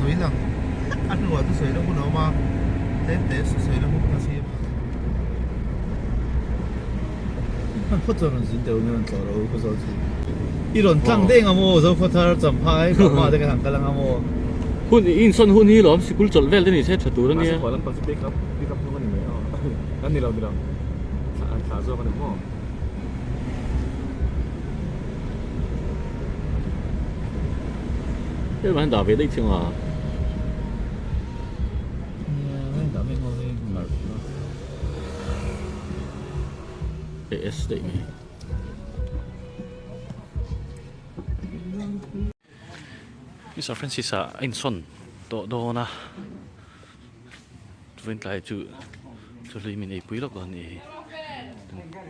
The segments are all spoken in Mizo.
sawi lang a hnuah chu sawi na hun a awm a, tlem te sawi na hun a siam a. Hman phawt chuan rawn zin teh u, min rawn tlawh rawh u Khawzawl chu. I rawn tlang daih anga maw Zokhawthar, Champhai, Burma te kan han kal anga maw? Hun i insawn hun hi lawm sikul chawlh vel te ni se tha tur a nia. Mahse khual lampang chu pick up pick up hnung a ni mai aw. Kan ni lo ni lo. Thla thla zawk a ni maw? Hei mah hian dah ve daih chiang a. Nia, hei dah mek ho hi nalh. AS daih mai. Mister Francis ah a insawn tawh dawn a vawiin tlai chu chawhlui min eipui lawk dawn a ni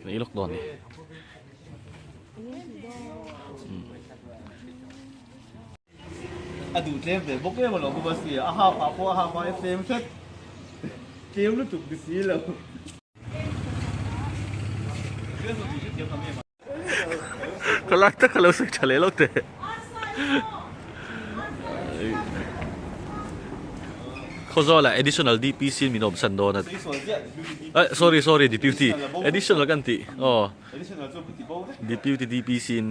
min ei lawk dawn a ni. A duh tlem ve bawk em alawm bawk a si a half ah pawh a half ah a tlem hret tlem lutuk ni si lo. Ka lai tak a lo sawi tha leh lo teh. Khawzawlah additional DPC in min awm san dawn a. Eh sorry sorry deputy additional kan tih aw deputy DPC in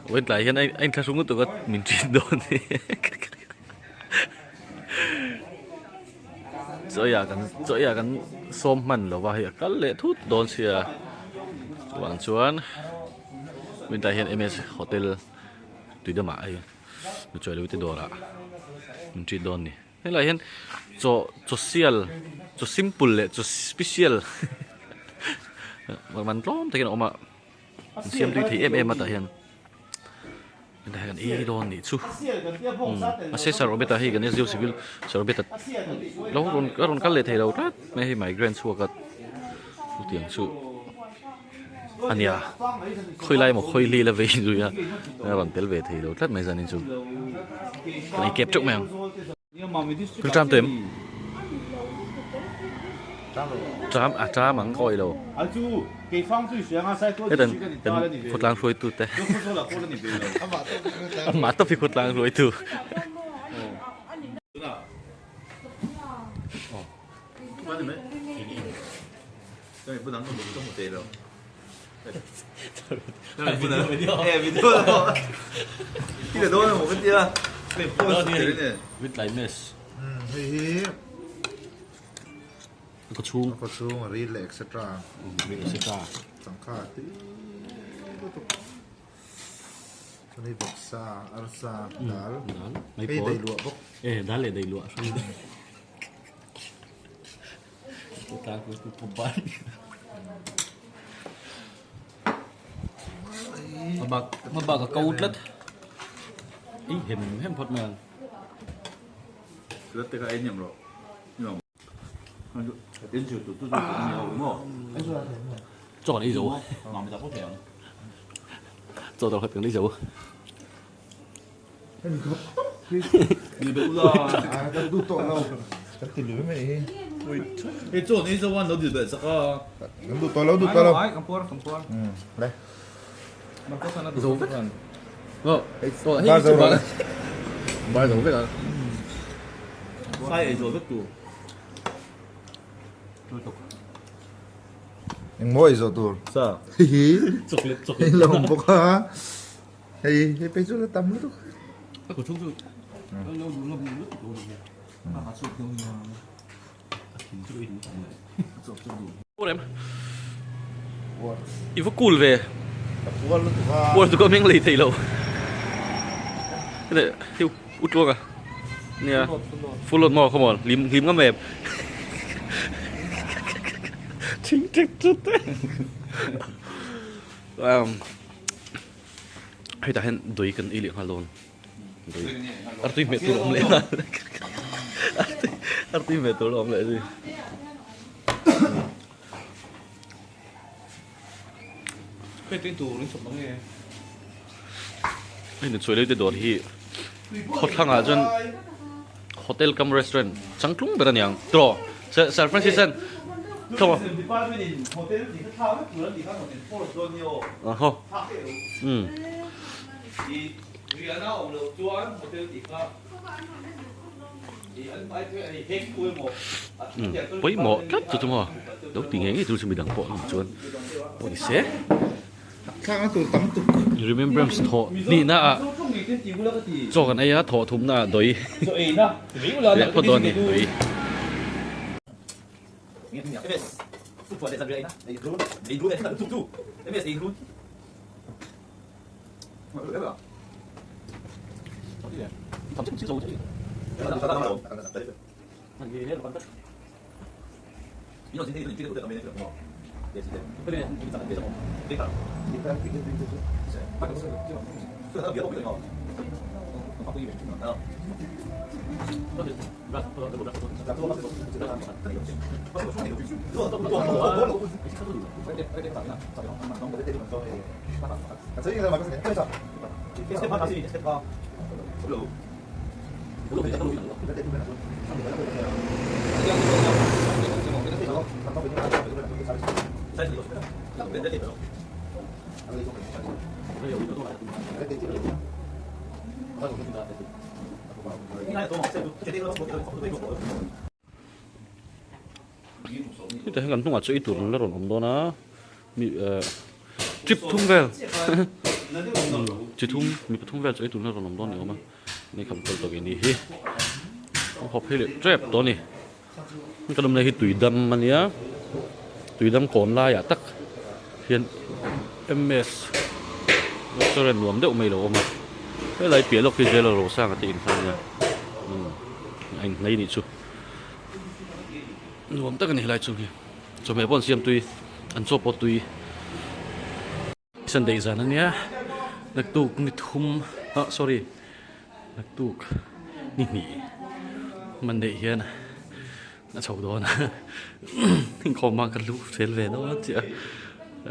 vawiin tlai hian a inthlahrung lutuk a min ṭin dawn ni. Chawiah kan chawiah kan sawm hman lo va hei a kal leh thut dawn sia chuvang chuan vawiin hian M S hotel tui damah hei chawi te dawrah an treat dawn a ni helaiah hian chaw chaw sial chaw simple leh chaw special man tlawm takin a awm a an siam tui thei em em a tah hian. Hetah hian ei dawn nih chu mahse Sir Obeta hi kan SDO civil Sir Obeta lo rawn a rawn kal leh thei lo tlat mai hei migrant chhuak a chutiang chu a nia khawi lai emaw khawi li la vei zui a a rawn tel ve thei lo tlat mai zanin chu kan ei kep teuh mai ang. Thil ṭam tawh em? Ṭam a ṭam ang ka awih lo. Hetan kan khawtlang hruaitu te amah tawp hi khawtlang hruaitu. Hei hi Ka chhung ka chhung a ril leh etc etc changkha tui lutuk chuan hei vawksa arsa dal hei daih luah bawk e dal leh daih luah Hmabak a ko tlat ei hem hem phawt mai ang. Chaw kan ei zo chaw dawr khat kan ei zo. Zo vek hei chu bar bar zo vek a Engmaw ei zawh tur chocolate chocolate lo awm bawk a. Hei hei phei chu la tam lutuk. A kut chhung chu lo duh ngam lutuk lo ni. A chhuak deuh nia. A thin chu ei duh tak mai. A chhuak chu duh. Rem. I va cool ve. Ka puar lutuk a. Puar lutuk a meng lei thei lo. Hei hei u tluang a. Nia. Full load maw come on lim lim ngam em. Thing tek tut te. Um Hetah hian dui kan ei leh nghal dawn dui artui hmeh tur a awm leh nghal artui artui hmeh tur a awm leh zui hei nu chuai leu te dawr hi khawthlangah chuan Hotel cum restaurant changtlung ber a niang tiraw Sir Francis hian thaw a haw umm. Pawimawh tlat chu chu maw lo ti ngei ngei tur chu midang pawh an awm chuan pawh ni se. Remembrance thawh hnihna ah chaw kan ei a thawh thumna ah dawi leh phawt dawn a ni dawi. Heta hian kan hnungah chu ei tur an la rawn awm dawn a mi eh trip thum vel chi thum mi pathum vel chu ei tur an la rawn awm dawn ni awm a ni kham kal tawh ni hi a hawp phei leh tep tawh a ni ka awmna hi tuidam a nia tuidam kawn laiah tak hian M_S restaurant nuam deuh mai a lo awm a helai piah lawk hi Jailer Rosanga te in kha a nia umm a inhnai nih chu. Nuam tak a ni helai chung hi chawhmeh pawh an siam tui an chaw pawh tui Sunday zan a nia naktuk ni thum ah sorry naktuk ni hnih Monday hian a chho dawn a inkhawm ah ka lu fel ve dawn chiah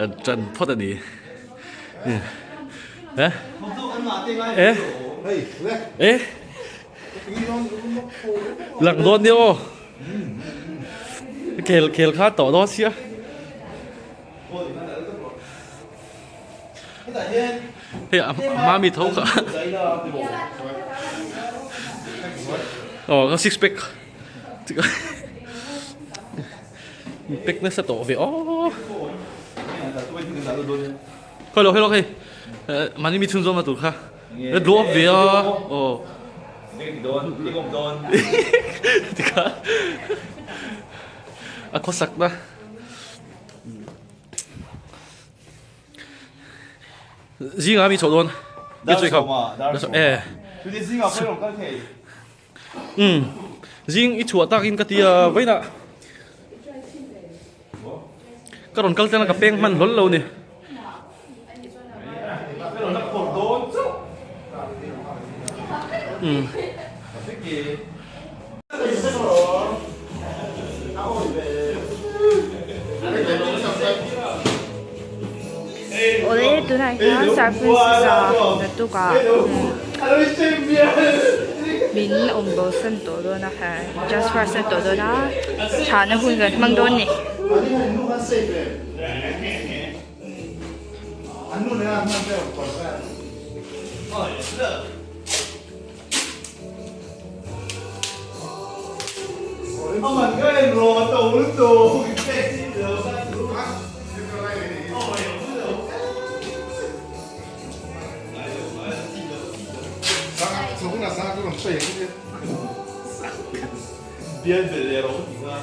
a tan phawt a ni eh eh eh. Lang dawn nia aw. Khel khel kha tawh dawn sia. Hei a mami tho kha. Aw ka six pack. Pack nasa tawh ve aw. Hello hello hei. Mani mi chhunzawm na tur kha. Ka duap ve a aw. Tikha a khawsak na. Zinga mi chho dawn. Mi chhui kham. Eh. Um. Zing i chhuah takin ka tia vainah. Ka rawn kal tlang a ka peng hman hlawl lo ni. Um. Awle tunah hian Sir Francis-a naktukah min awm bo san tawh dawn a transfer san tawh dawn a thahna hun kan hmang dawn a ni.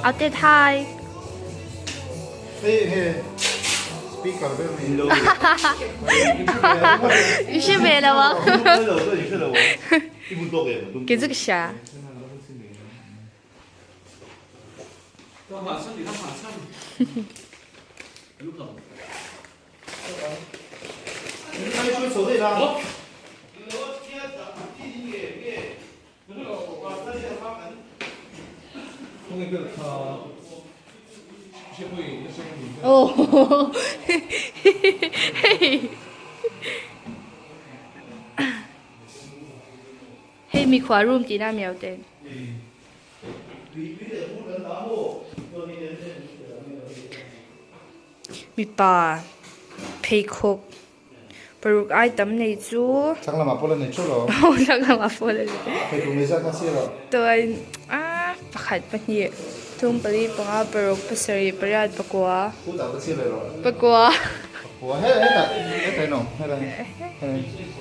Ate thai. I hre ve lo ang. Kei chu ka hria. Oh, hei. Hei mi khua room tihna miau ten. Mipa pheikhawk. Paruk ai tam nei chu. Thlang lamah pawh la nei theuh lo. Aw thlang lamah pawh la nei. Theitlung nei zat kha si rawh. Tuan a pakhat pahnih thum pali panga paruk pasarih pariat pakua. Khutah ka chhiar leh rawh. Pakua. Pakua he hetah hetah in awm hetah hi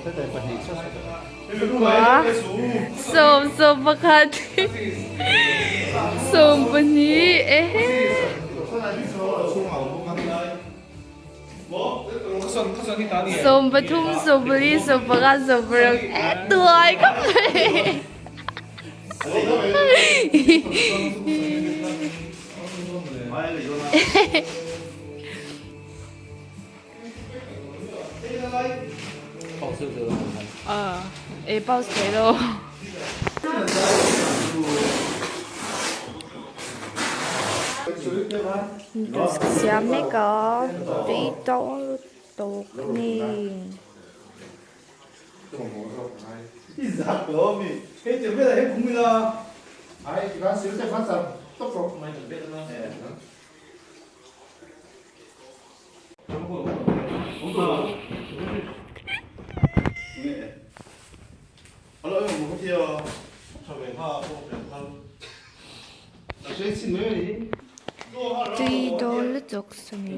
hetah hi pahnih chauh chauh. Pakua sawm sawm pakhat sawm pahnih ehe. 13 14 15 16 e tuai khawp mai. E pause thei lo. Noodles ka siam mek a tui tawk lutuk a ni. Tui dawn lutuk sawmi.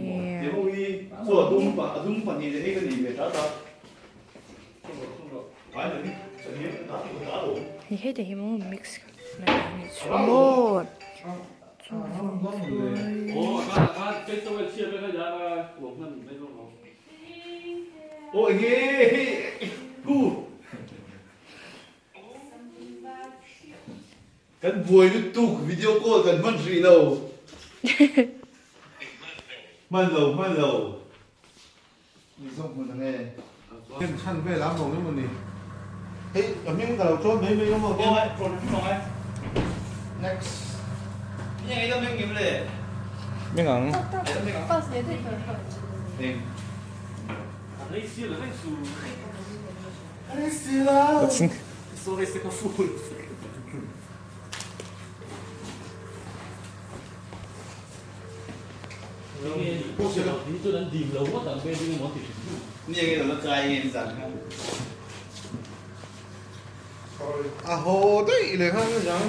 Hei hei te hi maw mix mai a ni chu maw. Kan buai lutuk video call kan hman hrih lo. Hman lo hman lo. Ni zawk hmun ang e. Heng chhan vel a mawng emaw ni. Hei a hming ka lo tlawn mai mai emaw khian. Aw tlawn hrim ang e. Next. Ni ang ila meng ngem le. Meng ang. Eng. Ni ang ila la chai nge ni zan kha. A haw daih leh kha zan.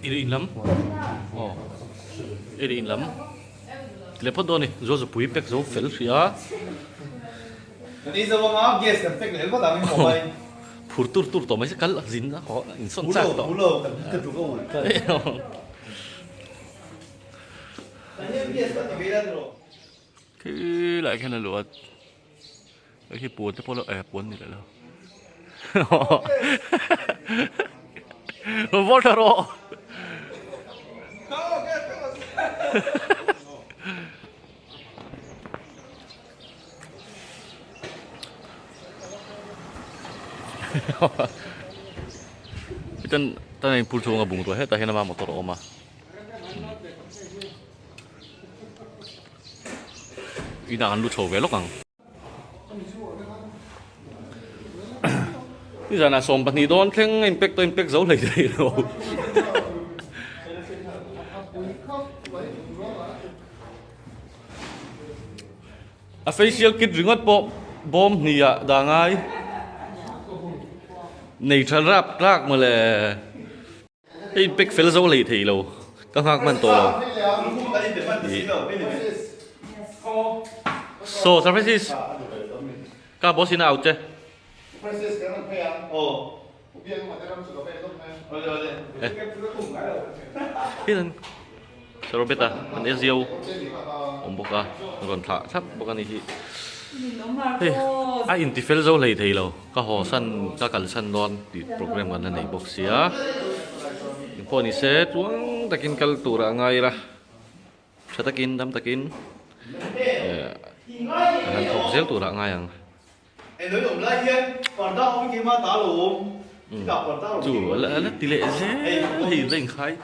I in lam aw i in lam leh phawt dawn a ni zual zupui pack zo fel hrih a. Kan ei zo anga gas kan pack leh vat ang in haw mai. Phur tur tur tawh mai se kal zin a haw in sawn chak tawh. Phu lo kan ka tuk a ul. Khi lai khian a luh a hei khi puan te pawh eh puan ni leh lo vaw tha rawh Chuan tan a inphur chhunga bungrua hetah hian ama motor a awm a. Inah an lu chho ve lawk ang. Nizanah 12 dawn thleng a inpack tawh a inpack zo hlei thei lo. A facial kit ringawt pawh bawm hnih ah dah ngai. Nei tha rap tlak mawle. Hei pack fel zo hlei thei lo ka nghak hman tawh lo. So Sir Francis ka boss in a out che. Sir Robert a an SEO awm bawk a rawn thlah thlap bawk a ni hi. Hei a inti fel zo hlei thei lo ka haw san ka kal san dawn tih program kan la nei bawk sia engpawh ni se tluang takin kal tur ah ngai ila tha takin dam takin eh han thawk zel tur ah ngai ang. Chu a la ti leh zel hei la inkhai.